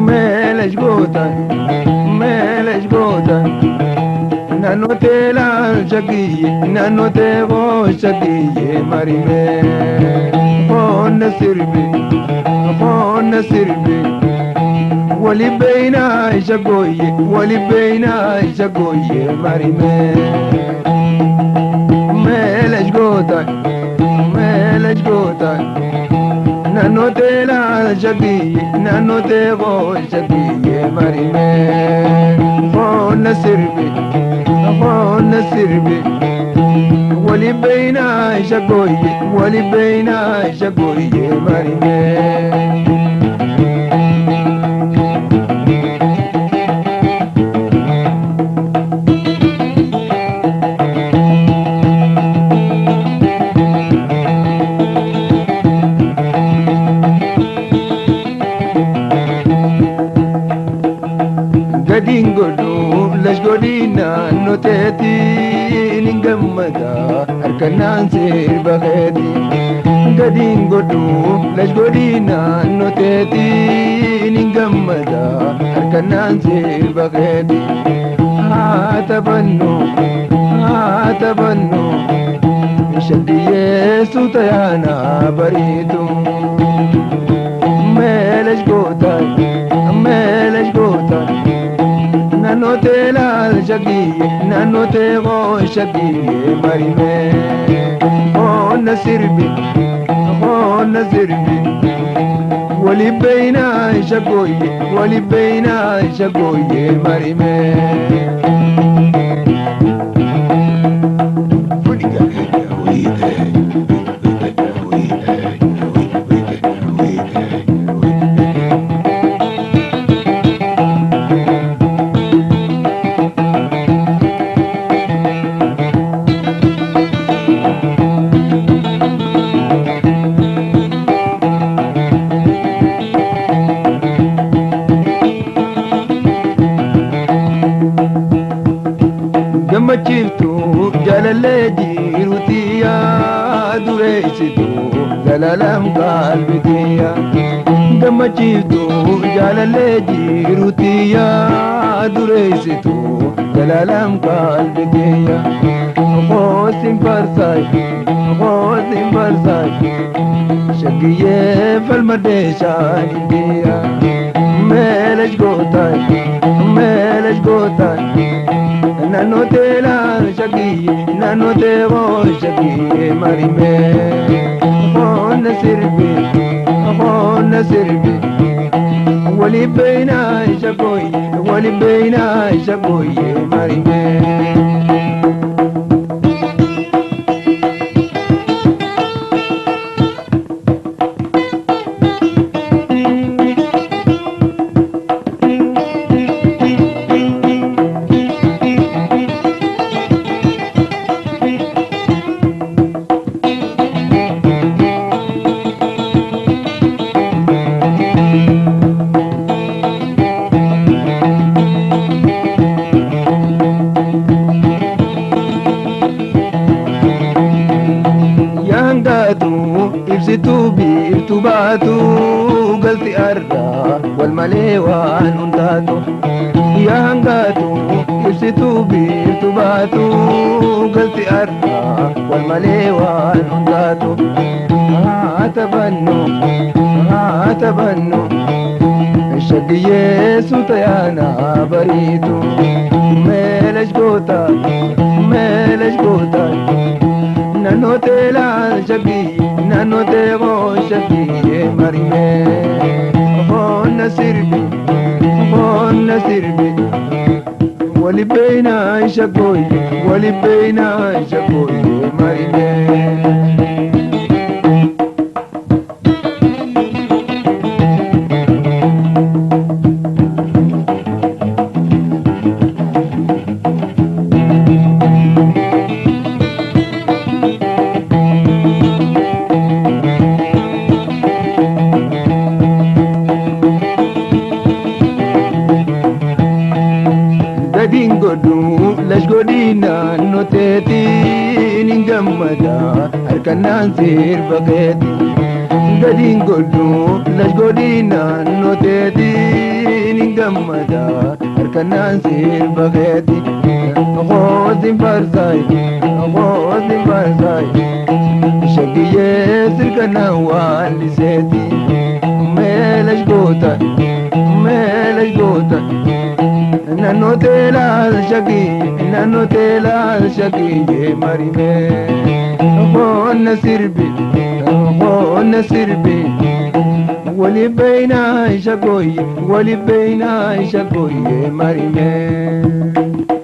Meelesh goota, meelesh goota, naannoo teelaan shakkiye, naannoo teeboo shakkiye marimee. Qoonna sirbi, qoonna sirbi, wali beeyna shakooye, wali beeyna shakooye marimee. Meelesh goota, meelesh goota. Naannoo teelaan shakkiye, naannoo teeboo shakkiye marimee. Qoonna sirbi, qoonna sirbi, wali beeyna shakooye, wali beeyna shakooye marimee. Gadiin godhuu lash godhii naannoo teetiin hin gammada harkanaan sirba keeti. Gadiin godhuu lash godhii naannoo teetiin hin gammada harkanaan sirba keeti. Haa taphannu, haa taphannu, shaggiyyee suuta yaanaa bariitu. Meelesh goota, meelesh goota. Naannoo teelaan shakkiye, naannoo teeboo shakkiye marimee. Qoonna sirbi, qoonna sirbi, wali beeyna shakooye, wali beeyna shakooye marimee. Gammachiiftuu jaalallee jiruutiyaa dureessituu zalaalam qalbitiyaa. Gammachiiftuu jaalallee jiruutiyaa dureessituu zalaalam qalbitiyaa. Qoosin farsaay, qoosin farsaay, shaggiyyee falmadee shaanidiyaa. Meelesh gootaay, meelesh gootaay. Naannoo teelaan shakkiye, naannoo teeboo shakkiye marimee. Qoonna sirbi, qoonna sirbi, wali beeyna shakooye, wali beeyna shakooye marimee. Yaangaatu ibsituu biiftuu baatu galti argaa wal malee waan hundaatu. Yaangaatu ibsituu biiftuu baatu galti argaa wal malee waan hundaatu. Haa taphannu, haa taphannu, shaggiyyee suuta yaanaa bariitu. Meelesh goota, meelesh goota. Naannoo teelaan shakkiye, naannoo teeboo shakkiye marimee. Qoonna sirbi, qoonna sirbi, wali beeyna shakooye, wali beeyna shakooye marimee. Gadiin godhuu lash godhii naannoo teetiin hin gammada harkanaan sirba keeti. Gadiin godhu lash godhii naannoo teetiin hin gammada harkanaan sirba keeti. Hoosin faarsaay hoosin faarsaay shakiyyee sirkanaan waan liseeti. Meelash goota meelash goota naannoo teelaa shakii naannoo teelaa shakiyyee marimee. Hoonna sirbi hoonna sirbi wali beynaa shakoyye wali beynaa shakoyye marimee.